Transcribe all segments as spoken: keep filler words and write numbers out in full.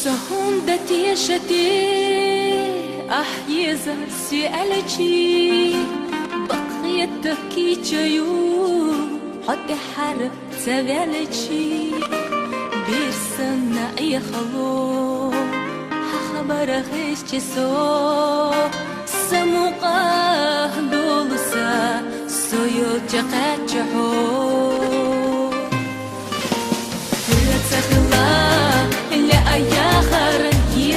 Цо хӀунда тешате ахь еза соьлчи, бакъ хетта кийча ю хьо тӀехьара ца ваьлчи. Бер санна Ӏехало хьан хабар хезчи со, са мукъа долу са, со йолча кхаьчча хьо. Хьоьца хила лаьа яхар,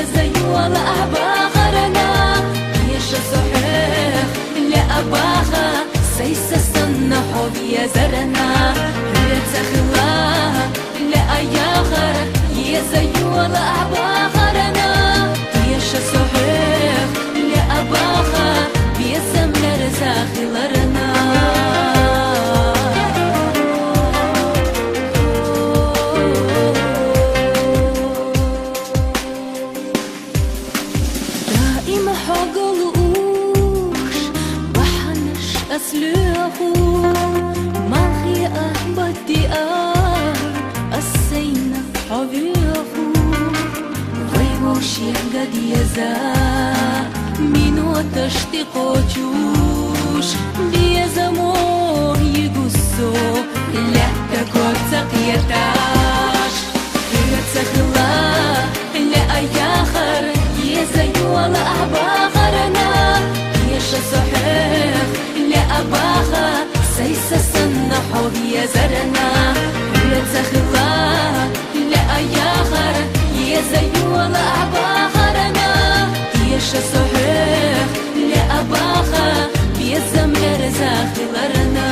еза йола ахь бахарна, теша со хьох лаьа баха, сайса санна хьо везарна. Хьоьца хила лаьа яхар, еза йола ахь бахарна, теша со хьох лаьа баха, безам лерза хиларна. Даим хьогалуш бахьанаш ас лоьху, малхе а бадди а ас сайна хьо воьху. Вай вовшега деза миноташ тӀекхочуш, безамо йигу со, лаьтта ког ца кхеташ. Хьоьца хила лаьа яхар, еза йола ахь бахарна, теша со хьох лаьа баха, сайса санна хьо везарна. Хьоьца хила лаьа яхар, еза йола ахь бахарна, теша со хьох лаьа баха, безам лерза хиларна.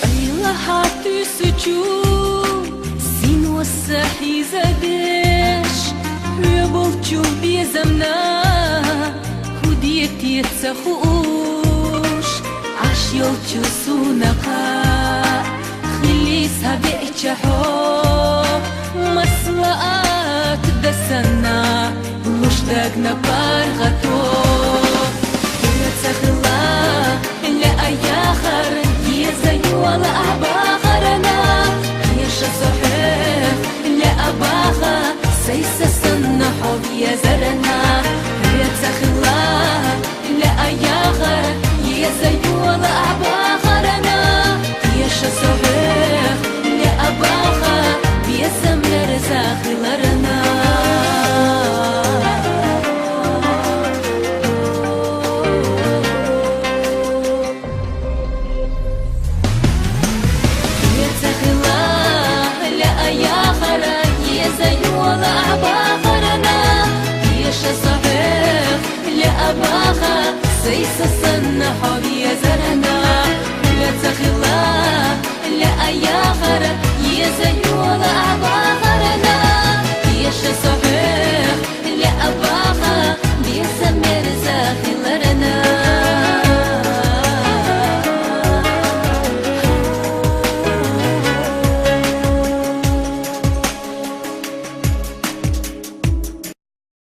Ӏела хьан туьсучу сино са хьийзадеш, хьоьболчу безамна хӀун де те ца хууш, Ӏаш йолчу суна кхаъ хилийса веъча хьо, маслаӀат дан санна луш дагна паргӀато. Хьоьца хила лаьа яхар, еза йола ахь бахарна, теша со хьох лаьа баха, сайса санна хьо везарна. Хьоьца хила лаьа яхар, еза йола ахь бахарна, теша со хьох лаьа баха, безам лерза хиларна. Хьоьца хила лаьа яхар, еза йола ахь бахарна, теша со хьох лаьа баха, сайса санна хьо везарна. Хьоьца хила лаьа яхар, еза йола ахь